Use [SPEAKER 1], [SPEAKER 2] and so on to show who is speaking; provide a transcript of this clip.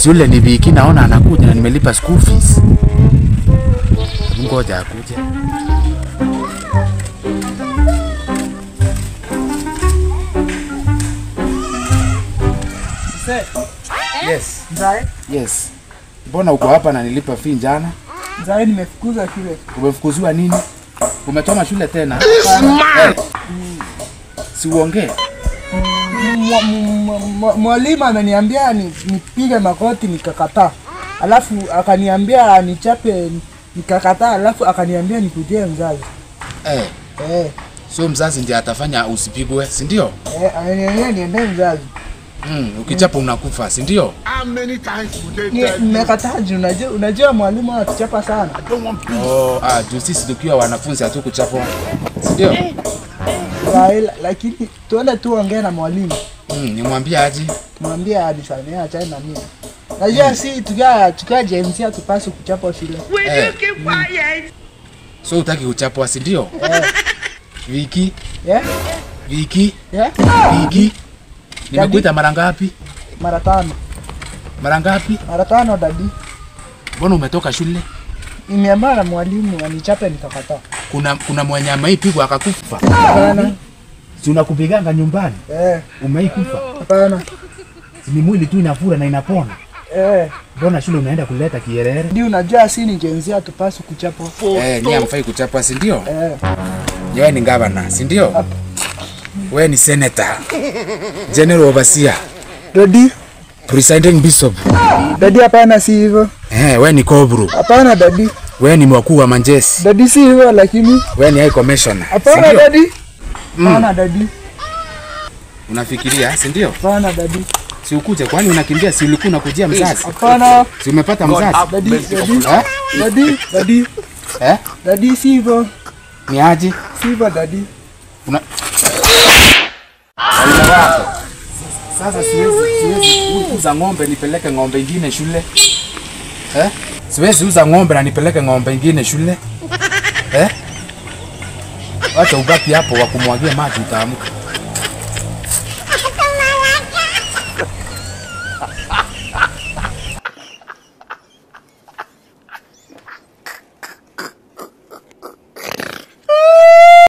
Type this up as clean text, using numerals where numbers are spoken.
[SPEAKER 1] Yule ni Viki, naona anakuja na nimelipa school fees. Ngoja akuje. Yes.
[SPEAKER 2] Mzae?
[SPEAKER 1] Yes. Mbona uko hapa na nilipa fee jana?
[SPEAKER 2] Mzae, nimefukuzwa shule.
[SPEAKER 1] Umefukuzwa nini? Umechoma shule tena? Si uongee.
[SPEAKER 2] Mwalimu ameniambia nipige makoti nikakataa. Alafu akaniambia nichape nikakataa, alafu akaniambia nikujie mzazi.
[SPEAKER 1] So mzazi ndiye atafanya usipigwe, si ndio?
[SPEAKER 2] Ameniambia niende mzazi.
[SPEAKER 1] Ukichapa unakufa, si ndio?
[SPEAKER 3] How many times would they tell you?
[SPEAKER 2] Nimekataa, unajua mwalimu anatuchapa sana.
[SPEAKER 3] I don't want peace.
[SPEAKER 1] Oh, juu sisi tukiwa wanafunzi hatukuchapwa. Si ndio?
[SPEAKER 2] Lakini tuende tuongee na mwalimu.
[SPEAKER 1] Nimwambie aje?
[SPEAKER 2] Mwambie anisamehe, achane na mimi. Najua si tukiwa Gen Z hatupaswi kuchapwa shule.
[SPEAKER 4] Will you keep quiet?
[SPEAKER 1] So hutaki kuchapwa, si ndio? Viki?
[SPEAKER 2] Yeah?
[SPEAKER 1] Viki?
[SPEAKER 2] Yeah?
[SPEAKER 1] Viki? Nimekuita mara ngapi?
[SPEAKER 2] Mara 5.
[SPEAKER 1] Mara ngapi?
[SPEAKER 2] Mara 5 daddy.
[SPEAKER 1] Mbona umetoka shule?
[SPEAKER 2] Nimeambiwa na mwalimu anichape nikakataa.
[SPEAKER 1] Kuna mwenye ameipigwa akakufa.
[SPEAKER 2] Hapana.
[SPEAKER 1] Si unakupiganga nyumbani? Umeikufa?
[SPEAKER 2] Hapana.
[SPEAKER 1] Si ni mwili tu inafura na inapona. Mbona shule unaenda kuleta kielele?
[SPEAKER 2] Ndio, unajua si ni Gen Z hatupaswi kuchapwa.
[SPEAKER 1] Nyinyi hamfai kuchapwa, si ndio? Wewe ni governor, si ndio? Wewe ni senator. General overseer.
[SPEAKER 2] Daddy.
[SPEAKER 1] Presiding bishop.
[SPEAKER 2] Daddy, hapana, si hivyo.
[SPEAKER 1] Wewe ni kobru.
[SPEAKER 2] Hapana daddy.
[SPEAKER 1] Wewe ni mkuu wa manjesi.
[SPEAKER 2] Daddy, si hivyo lakini.
[SPEAKER 1] Wewe ni high commissioner.
[SPEAKER 2] Hapana daddy. Hapana daddy.
[SPEAKER 1] Unafikiria, si ndio?
[SPEAKER 2] Hapana daddy.
[SPEAKER 1] Si ukuje, kwani unakimbia? Si ulikuwa unakujia mzazi?
[SPEAKER 2] Hapana.
[SPEAKER 1] Si umepata mzazi?
[SPEAKER 2] Daddy, daddy. Daddy, daddy. Daddy, si hivyo.
[SPEAKER 1] Ni aje?
[SPEAKER 2] Si hivyo daddy.
[SPEAKER 1] Una Sasa siwezi uza ng'ombe nipeleke ng'ombe ingine shule. Siwezi uza ng'ombe na nipeleke ng'ombe ingine shule. Wacha ubaki hapo wa kumwagia maji utaamka.